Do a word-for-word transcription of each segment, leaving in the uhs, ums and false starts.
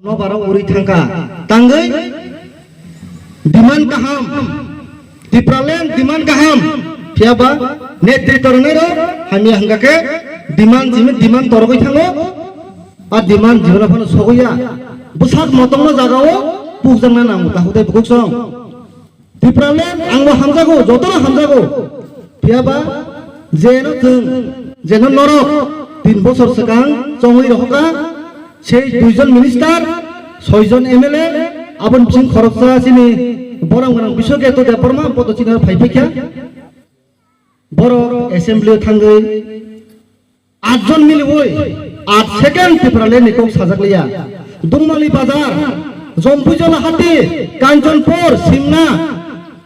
Nobar rok uri thangkha. Tangwi demand kaham. Tipraland demand kaham. Phiya ba netrito rwnai rok hamya hwnkha khe demand jimi demand torogwi thango. A demand jibra phano sogwi ya. Bwsak motongno jagao pukjakna nango, takhuk tei bukhuk song. Tipraland ang bo hamjago, jotono hamjago. Phiya ba jeno chwng, jeno norok tin bosor swkang chongwi rohorkha, sei duijon minister, soijon M L A, aboni bising khoroksa chini borom gwnang Biswaketu Debbarma, boto chini phai phaikha. Borok assembly o thangwi atjon miliwi at second Tipraland ni kok sajak liya. Dungmali Bazar, Jompuijala Hati, Kanchanpur, Simna,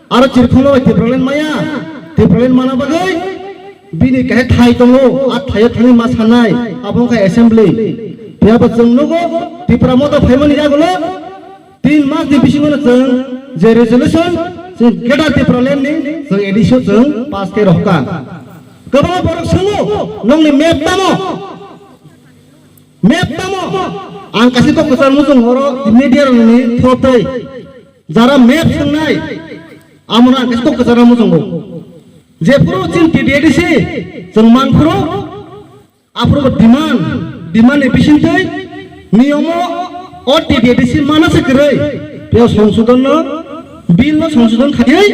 aro Chirkhongno bai Tipraland maya. Tipraland mana bagwi bini kahe thai tongo, a thaio thangwi ma sanai, abo wngkha assembly. Phiya bo chwng nugo, Tipra Motha phaimani yagulo, tin mas ni bisingo no chwng je resolution, chwng Greater Tipraland ni chwng A D C o chwng pass khe rohka. Kwbangma borok swngo, "Nongni map tamo? Map tamo?" Ang kaisa kok kwchar muchung oro media rokni thotwi. Jara map swngnai, amono ang kaisa kok kwchar muchungo. Jephuru chini T D A D C chwng manphuru, aphuru bo demand, demand ni bisingtwi niyomo o T D A D C mana se kwrwi. Tei o songsodon no, bill no songsodon khaiwi,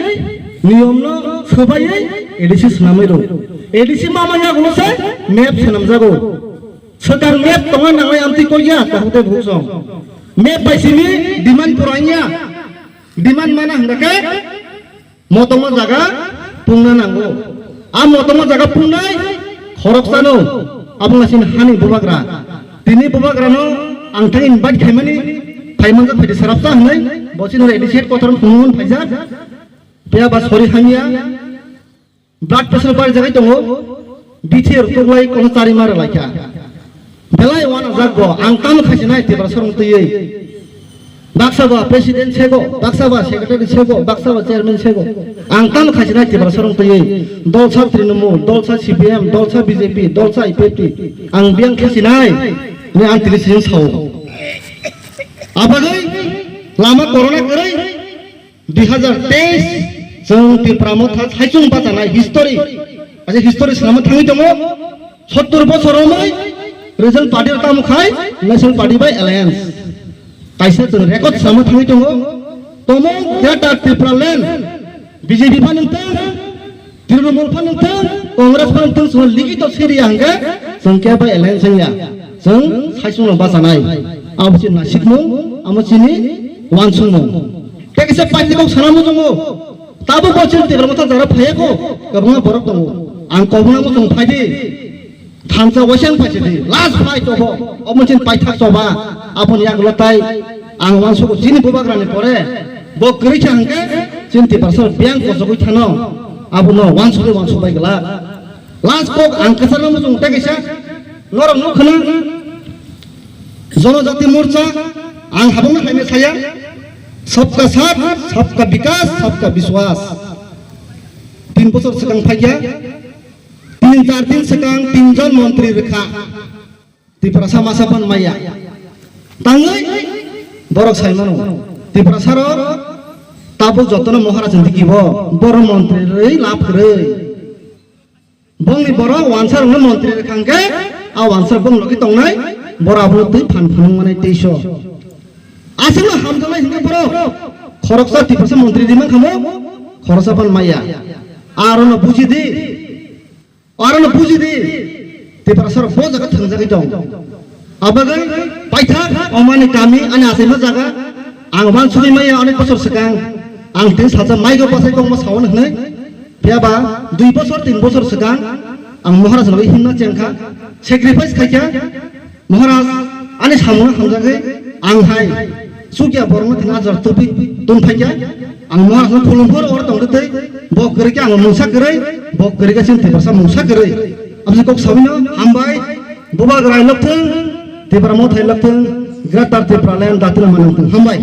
niyom no swbaiwi A D C swnamwi rw. A D C ma manya gulo se map swnamjago. Swkang map tongo nangnai amtwi kok ya, takhuk tei bukhuk song. Map bai simi demand pura wngya. Demand mana hwnkha khe motongma jaga pungna nango. A motongma jaga pungnai khoroksano abo wngkha chini hani bubagra. Tini bubagrano ang thang invite khaimani, phaimanjak phaidi sarapsa hwnwi, bo chini A D C headquarter phunukmani phaijak. Phiya ba sori hamya, blood pressure barijagwi tongo, bithi rwthuklai kono chari ma rwlaikha. Belai uanajak bo, ang tamo khaisinai Tiprasa rok twiwi. Baksa ba president sego, baksa ba secretary sego, baksa ba chairman sego. Ang tamo khaisinai Tiprasa rok twiwi. Dolsa Trinamool, dolsa C P M, dolsa B J P, dolsa I P F T. Ang biyang khaisinai, ni ang tini sijin sao. Abagwi lama corona kwrwi, dui hazar teis chwng Tipra Motha saichung bachanai history. Aje history swnamwi thangwi tongo. Sottor bosor romwi Regional Party tamo khai National Party bai alliance. Kaisa chwng record swnamwi thangwi tongo. Tomo Greater Tipraland B J P pha nungthang, Trinamool pha nungthang, Congress pha nungthang, chwng likito siriya hwnkhe chwng khe bai alliance wngya. Chwng saichungno bachanai. Abo se nasikmung, amo chini uansukmung. Tei kaisa party kok sana muchungo. Tabuk bo chini Tipra Motha jara phaiya kho, kwbangma borok tongo. Ang kobokno muchung phaidi. Thansa waisa wng phaisidi. Last fight obo. Omo chini paithak choba. Aboni yagulo tai ang uansugo chini bubagrani pore. Bo kwrwi kha hwnkhe chini Tiprasa biyang kochogwi thano. Abono uansugwi uansuk bai glak. Last kok ang kwcharo muchung tei kaisa norok nuk khna Janajati Morcha, ang habangno haino saya, Sabka Saath, Sabka Vikas, Sabka Vishwas. Tin bosor swkang phaikya, tin char din swkang tinjon montri rwkha. Tiprasa masa phan maya. Tangwi borok saimano. Tiprasa rok tabuk jotono Maharaj ni dikibo, borok montri rwi lab kwrwi. Bongni borok wansa rokno montri rwkha hwnkhe, a wansa bong logi tongnai, borok abono twi phan phunuk manai teiso. Aswkno hamjaknai hwnkhe borok khoroksa Tiprasa montri di mankha mo, khoroksa phan maya. Arono buji di, arono buji di, Tiprasa rok bo jaga thangjagwi tong. Abagwi paithak omani kami ani achaima jaga ang uansugwi maya onek bosor swkang ang tini salsa maigo bachai kongma sawan hwnwi. Phiya ba dui bosor tin bosor swkang ang Maharaj logwi himna chengkha, sacrifice khaikha. Maharaj ani samungno hamjagwi ang hai chukya borokno tin hajar tupi tun phaikha. Ang Maharajno khulumphuru oro tongtwi tei bo kwrwikhe ang mungsa kwrwi, bo kwrwikhe chini Tiprasa mungsa kwrwi. Aboni kok sabino hambai. Bubagra hai lokthwng, Tipra Motha hai lokthwng, Greater Tipraland datino manwngthwng. Hambai.